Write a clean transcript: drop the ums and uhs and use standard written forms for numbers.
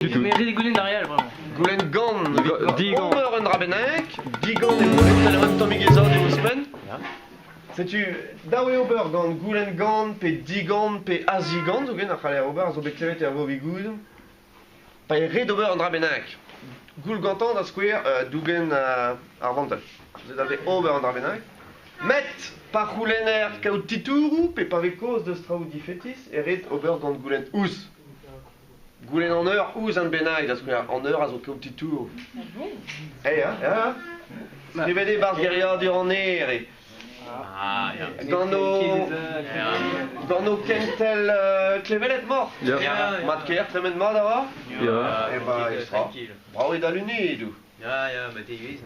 Du tout. Mais ret eo goulenn d'ar re all bremañ. Goulenn gant evit Digant. ober un dra bennak, digant eo ret un tammig ezad eo ouzhpenn. Setu dav eo ober gant goulenn gant pe digant pe azigant zoken a c'haller ober a zo bet klevet er Vovigoud. Pa eo ret ober un dra bennak. Goul gantañ da skouer dougen ar vantell. Se da vez ober un dra bennak. Met pa c'houlenner kaout titouroù pe pa vez kaoz deus traoù difetis e ret ober gant goulenn ouzh. Goulenn an eur ouzh an bennak da skouer. An eur a zo kaout titouroù. Eh ya, ya. Skrivet eo 'barzh geriadur an Here. Ah, ya. Gant ho, gant ho kentel klevelet moc'h. Ya. Mat-kaer, tremen mat a ra? Ya. Eh ben, extra. Bravo eo da lunedoù. Ya, ya, ma te ivez.